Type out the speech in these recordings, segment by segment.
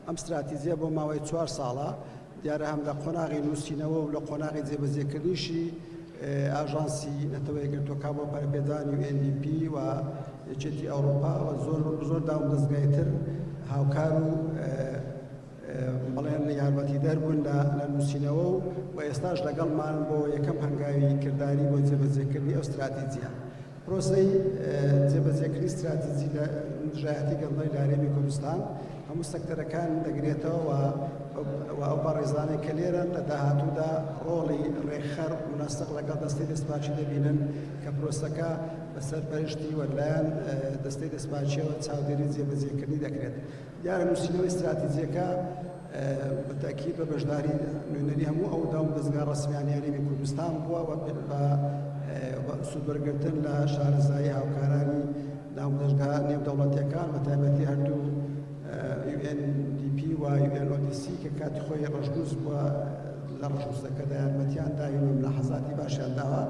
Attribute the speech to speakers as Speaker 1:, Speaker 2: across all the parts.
Speaker 1: ئەم ستراتیجیە بۆ ماوەی چوار ساڵە، دیارە هەم لە قۆناغی نووسینەوە و لە قۆناغی جێبەجێکردنیشی ئاژانسی نەتەوە یەکگرتووەکان بۆ پەرەپێدان UNDP و یەکێتی ئەوروپا و زۆر زۆر دامودەزگای تر هاوکار و بەڵێن یارمەتیدەر بوون لە لە نووسینەوە و و ئێستاش لەگەڵمان بۆ یەکەم هەنگاوی کرداری بۆ جێبەجێکردنی ئەو ستراتیجیە. پرۆسەی جێبەجێکردنی ستراتیجی لە دژایەتی گەندەڵی لە هەرێمی کوردستان هەموو سەکتەرەکان دەگرێتەوە و ئەو بەڕێزانەی کە لێرەن لە داهاتوودا ڕۆڵی ڕێکخەر مونەسق لەگەڵ دەستەی دەستپاکی دەبینن کە پرۆسەکە بە سەرپەرشتی و لەلایەن دەستەی دەستپاکیەوە چاودێری جێبەجێکردنی دەکرێت. دیارە نووسینەوەی ستراتیجیەکە بە تەئکید بە بەشداری نوێنەری هەموو ئەو دام و دەزگا ڕەسمیانەی هەرێمی کوردستان بووە و بە سوودوەرگرتن لە شارەزایی هاوکارانی دام و دەزگا نێودەوڵەتیەکان بە تایبەتی هەردوو UNDP و UNODC کە کاتی خۆی ڕەشنووس بووە لە ڕەشنووسەکەدا یارمەتیان داوین و ملاحەزاتی باشیان داوە.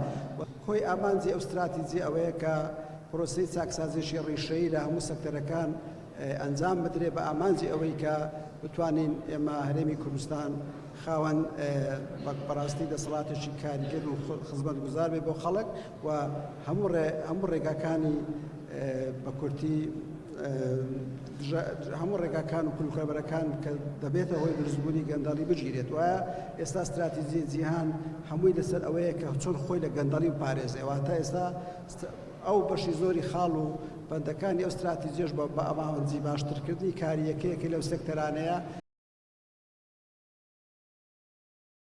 Speaker 1: کۆی ئامانجی ئەو ستراتیجیە ئەوەیە کە پرۆسەی چاکسازیی ڕیشەیی لە هەموو سەکتەرەکان ئەنجام بدرێ بە ئامانجی ئەوەی کە بتوانین ئێمە هەرێمی کوردستان خاوەن بەڕاستی دەسەڵاتێکی کاریگەر و خزمەتگوزار بێ بۆ خەڵک و هەموو ڕێ هەموو ڕێگاکانی بە کورتی هەموو ڕێگاکان و کولکەبەرەکان کە دەبێتە هۆی دروستبوونی گەندەڵی بگیرێت وایە ئێستا ستراتیجی جیهان هەمووی لەسەر ئەوەیە کە چۆن خۆی لە گەندەڵی و پارێزێ واتە ئێستا ئەو بەشی زۆری خاڵ و بەندەکانی ئەو ستراتیجیەش بە ئامانجی باشترکردنی کاری یەکەیەکە لەو سێکتەرانەیە.